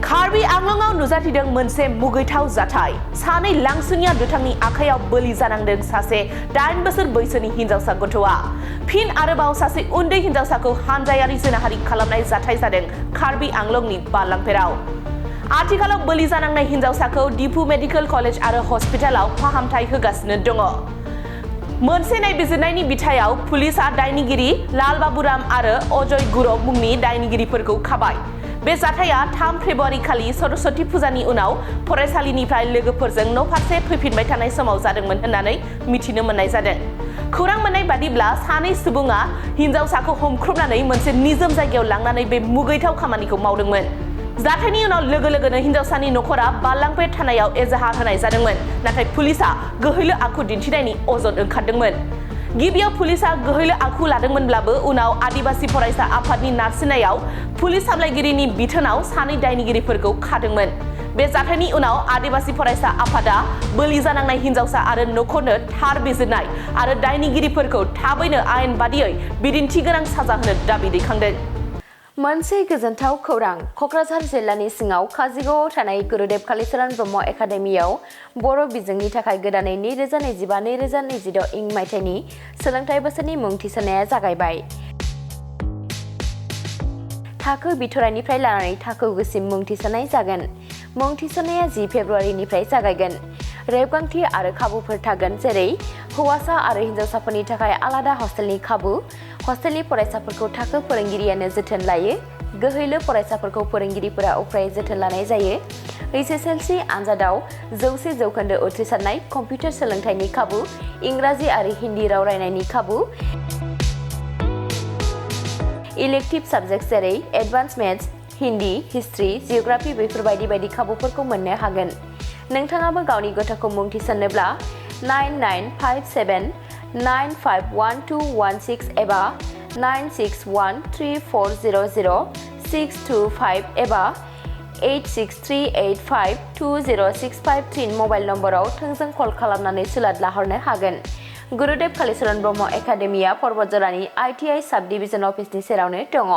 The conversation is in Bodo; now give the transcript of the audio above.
कार्बि आंलंआव नुजाथिदों मोनसे मुगैथाव जाथाय सानै लांसुनिया दुथांनि आखायाव बोलि जानांदों सासे 8 बोसोर बैसोनि हिनजावसा गथ'आ फिन आरोबाव सासे उन्दै हिनजावसाखौ हानजायारि जिनाहारि खालामनाय जाथाय जादों कार्बि आंलंनि बालांपेराव आथिखालाव बोलि जानांनाय हिनजावसाखौ दिफु मेडिकेल कलेज आरो हस्पिटालाव फाहामथाय होगासिनो दङ मोनसे नायबिजिरनायनि बिथायाव पुलिसआ दायनिगिरि लाल बाबुराम आरो अजय गुरव मुंनि दायनिगिरिफोरखौ खाबाय बे जाथाया 3 फेब्रुआरि खालि सरस्वती फुजानि उनाव फरायसालिनिफ्राय लोगोफोरजों न' फारसे फैफिनबाय थानाय समाव जादोंमोन होननानै मिथिनो मोननाय जादों खौरां मोननाय बादिब्ला सानै सुबुङा हिनजावसाखौ हमख्रबनानै मोनसे निजोम जायगायाव लांनानै बे मुगैथाव खामानिखौ मावदोंमोन जाथायनि उनाव लोगो-लोगोनो हिनजावसानि नखरा बालांपेर थानायाव एजाहार होनाय जादोंमोन नाथाय पुलिसआ गोहैलो आखु दिन्थिनायनि अजद ओंखारदोंमोन गिबियाव पुलिसआ गोहैलो आखु लादोंमोनब्लाबो उनाव आदिबासी फरायसा आफादनि नारसिननायाव पुलिस सामलायगिरिनि बिथोनाव सानै दायनिगिरिफोरखौ खादोंमोन बे जाथायनि उनाव आदिबासी फरायसा आफादा बोलि जानांनाय हिनजावसा आरो नखरनो थार बिजिरनाय आरो दायनिगिरिफोरखौ थाबैनो आयेन बादियै बिदिन्थि गोनां साजा होनो दाबि दैखांदों मोनसे गोजोनथाव खौरां कक्राझार जिल्लानि सिङाव काजिगावआव थानाय गुरुदेव कालिचरण ब्रह्म एकाडेमियाव बर' बिजोंनि थाखाय गोदानै 2025-2026 इं मायथाइनि सोलोंथाइ बोसोरनि मुं थिसननाया जागायबाय थाखो बिथराइनिफ्राय लानानै थाखो गुसिम मुं थिसननाय जागोन मुं थिसननाया 10 फेब्रुआरिनिफ्राय जागायगोन रेबगान्थि आरो खाबुफोर थागोन जेरै हौवासा आरो हिनजावसाफोरनि थाखाय आलादा हस्टेलनि खाबु हस्टेलनि फरायसाफोरखौ थाखो फोरोंगिरियानो जोथोन लायो गोहैलो फरायसाफोरखौ फोरोंगिरिफोरा उफ्रायै जोथोन लानाय जायो HSLC आनजादाव 100% उथ्रिसारनाय कम्पिउटार सोलोंथाइनि खाबु इंराजि आरो हिन्दी राव रायनायनि खाबु इलेक्टिभ साबजेक्ट जेरै advance maths Hindi history geography बेफोरबायदि बायदि खाबुफोरखौ मोननो हागोन नोंथाङाबो गावनि गथ'खौ मुं थिसननोब्ला 9957951216 एबा 9613400625 एबा 8638520653 मबाइल नम्बराव थोंजों कल खालामनानै सुलाद लाहरनो हागोन गुरुदेव कालिचरण ब्रह्म एकाडेमिया पर्बतजरानि ITI साब डिभिजन अफिसनि सेरावनो दङ